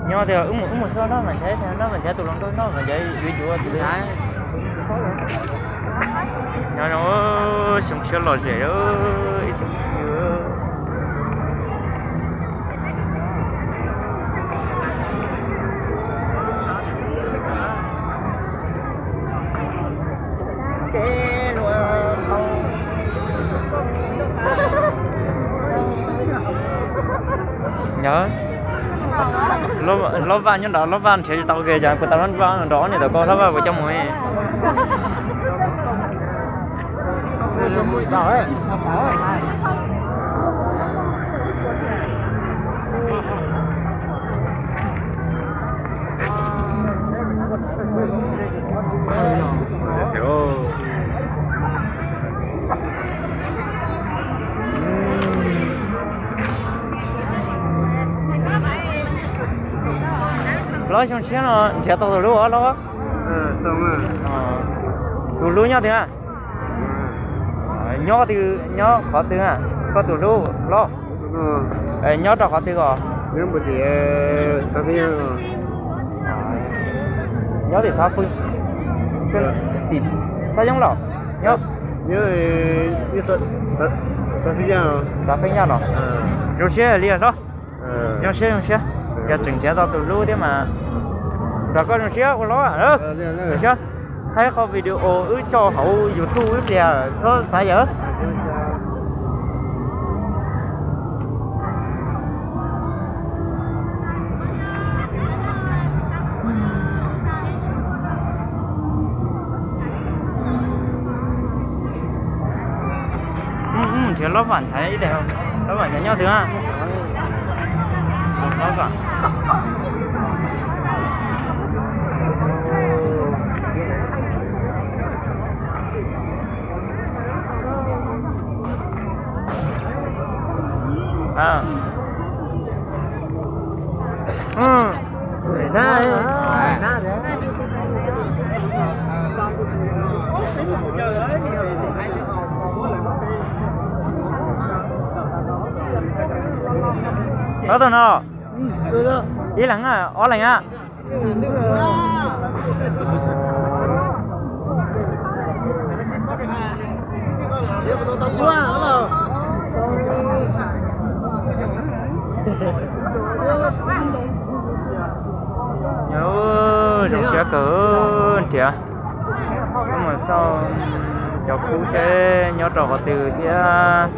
Nyob tias wb mus, wb mus xauj noj mas nrhiav, noj mas nrhiav tus hluas nkauj noj mas nrhiav yuav yuav tus. Nyob zoo, xyoo tshiab lom zem ib tsoom phooj ywg. Yog, hlob Vaj nyob nrad, hlob Vaj nrhiav tsis tau kiag, cas kuv tau hlob Vaj nrog ob niam tau koj, hlob Vaj puas coj mus? Hlob, xyoo tshiab no nrhiav tau tus hlub os hlob? Tus hlub nyob twg na? Nyob twg, nyob qhov twg na? Koj tus hlub hlob, nyob rau qhov twg os? Nyob tim Xav Fwj, tim Xab Yooj los nyob. Xav Fwj Yaj no. Zoo siab li hlob. Zoo siab, zoo siab. Yog tseem nrhiav tau tus hlub thiab mas nrog koj zoo siab ua hlob. Zoo siab. Thaij qhov video wb tso hauv YouTube ib pliag txhob xav yawm. Nrhiav hlob Vam ntxhais ib teg, hlob Vam ntxhais nyob twg na? Hlob Vam. Ob tug no, ib leeg, ob leeg a. Zoo siab kawg nrhiav. Wb mus xauj cov khub seb nyob rau qhov twg thiab.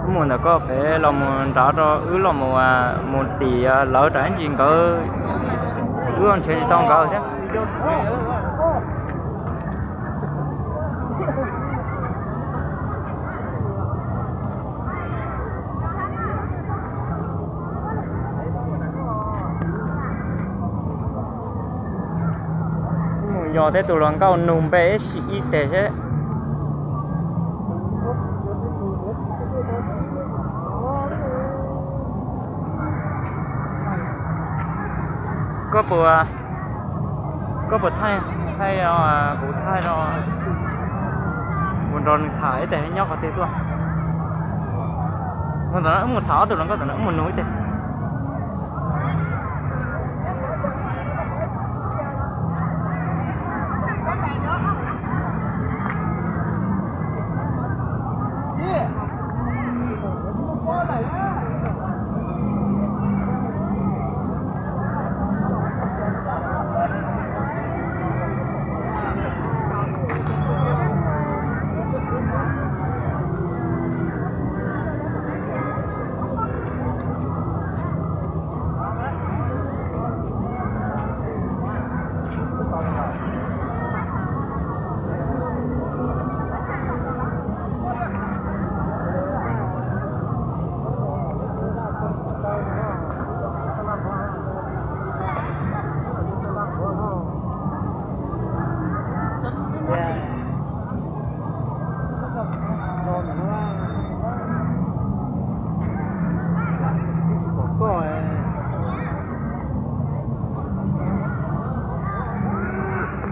Mus ntawm koj pem los mus nrad rau wb los mus, mus tim lawv rau ib ntsis nkawd, wb nrhiav tsis tau nkawd thiab. Mus yos tej tus hluas nkauj nug npe ib sim ib teg seb. Koj puas, koj puas thaij, thaij, kuv thaij no, kuv nrog nws tham ib teg nyob qhov twg tuaj. Mus tham ob tug hluas nkauj tom no, wb mus nug ib teg.